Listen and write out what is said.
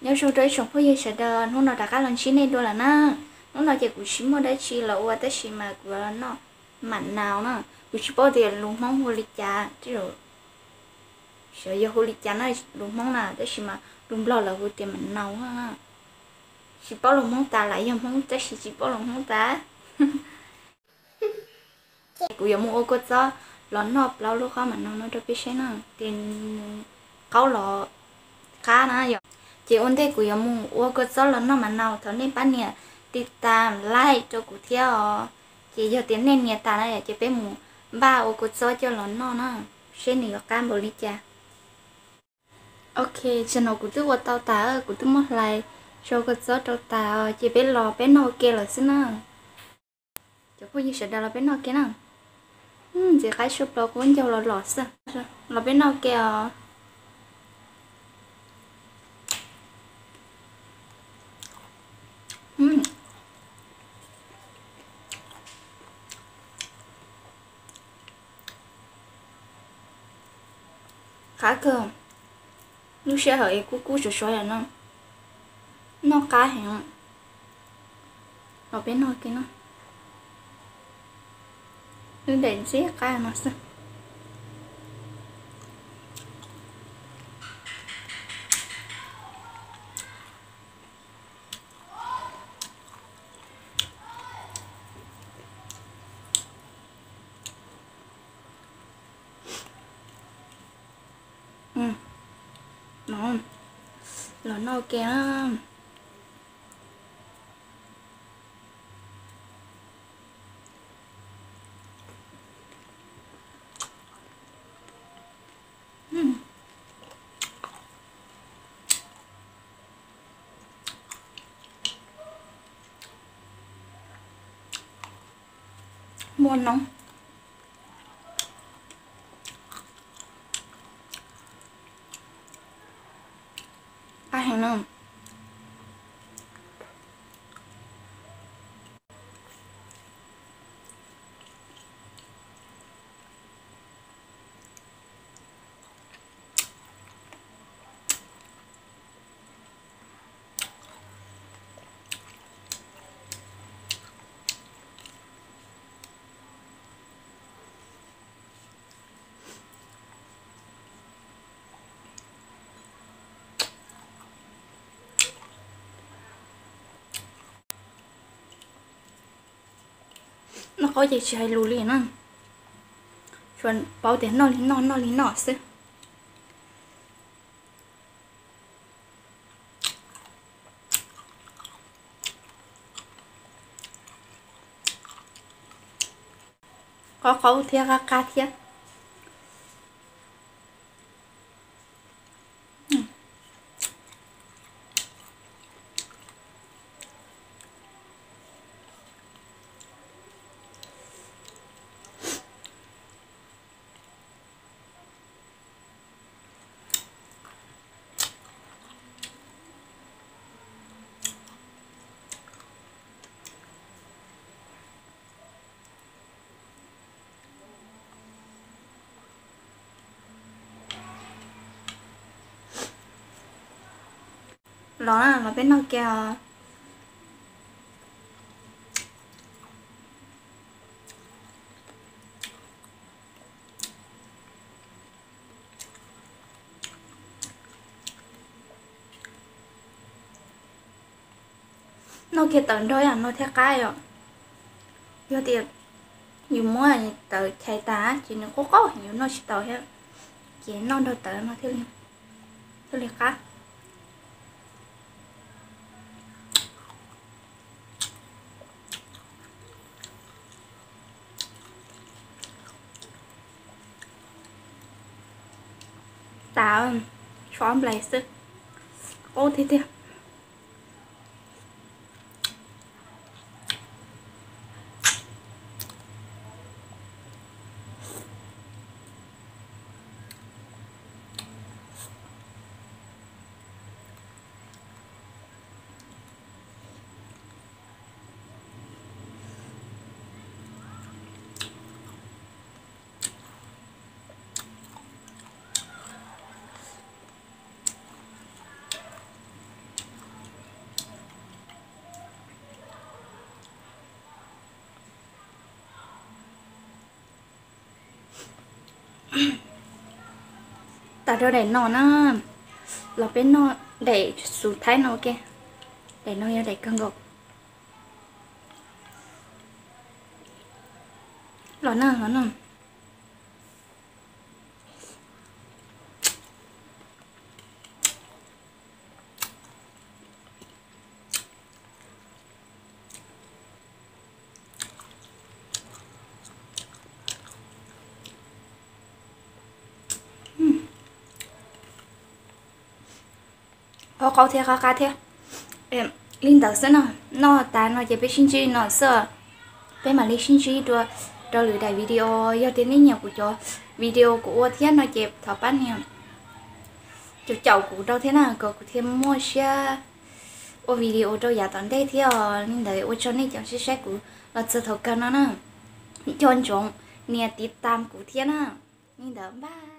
Nyob zoo rau ib tsoom phooj ywg sawv daws, hnub no rov qab los ntsib nej dua lawm na. Hnub no ces kuv tsis muaj dab tsi los ua tab sis mas kuv yuav los noj mam nau na. Kuv tsis paub tias lus Hmoob hu li cas, tej zaum xyov yog hu li cas na, lus Hmoob na, tab sis mas lus Nplog lawv hu tias mam nau na. Tsis paub lus Hmoob tas, lam yog Hmoob tab sis tsis paub lus Hmoob tas. Kuv yuav mus ua kua txob los noj plaub lub qhob mam nau no rau peb saib na, tias nws qaub los qab na yom. Ces ua ntej kuv yuav mus ua kua txob los noj mam nau, thov nej pab nias tiv tas like rau kuv thiab os. Ces yog tias nej nias tas na yom, ces peb mus npaj ua kua txob coj los noj na, seb nws yuav qab npaum li cas. Ok, tsam no kuv twb ua tau tas, kuv twb muab hlais rau kua txob rau tas os, ces peb los peb noj ua ke lawm xwb na. Cov phooj ywg sawv daws, los peb noj ke na. Ntxim qab tshaj plaws, qub ncaug los los xwb. Los peb noj ke os. Qab kawg, lub sij hawm es kub kub sov sov yom no, noj qab heev. Los peb noj ke no, lub nplaim ntxim qab no xwb. Los noj ke. Muaj noob. Qab heev no. Noj qaub ces tsis hais lus li na, tsuas paub tias noj li noj, noj li noj xwb. Qaub qaub thiab qab qab thiab. Los na, los peb noj ke os. Noj kiag tawm nrog yam no thiaj qab yom. Yog tias yus muab tawm chais tas ces nws qaub qaub, yus noj tsis tau thiab, ces noj nrog tawm no thiaj li qab. Tas, tshuav ob nplais xwb, qaub tiag tiag. Tas rau daim no na, los peb noj daim xus Thaib no ua ke. Daim no yog daim kawg nkaus. Los na, los na. Qhov qau thiab qhov qab thiab. Li ntawd xwb no, noj tas no ces peb sib ntsib no xwb. Peb mam li sib ntsib dua rau lwm daim video. Yog tias nej nyiam kuv cov video kuv ua thiab no ces thov pab nias caum caum kuv rau thiab na, kom kuv thiaj muaj siab ua video rau yav tom ntej thiab os. Li ntawd ua tsaug nej cov saib saib kuv los txog thaum kawg no na. Nco ntsoov nias tiv tam kuv thiab na. Li ntawd npaj.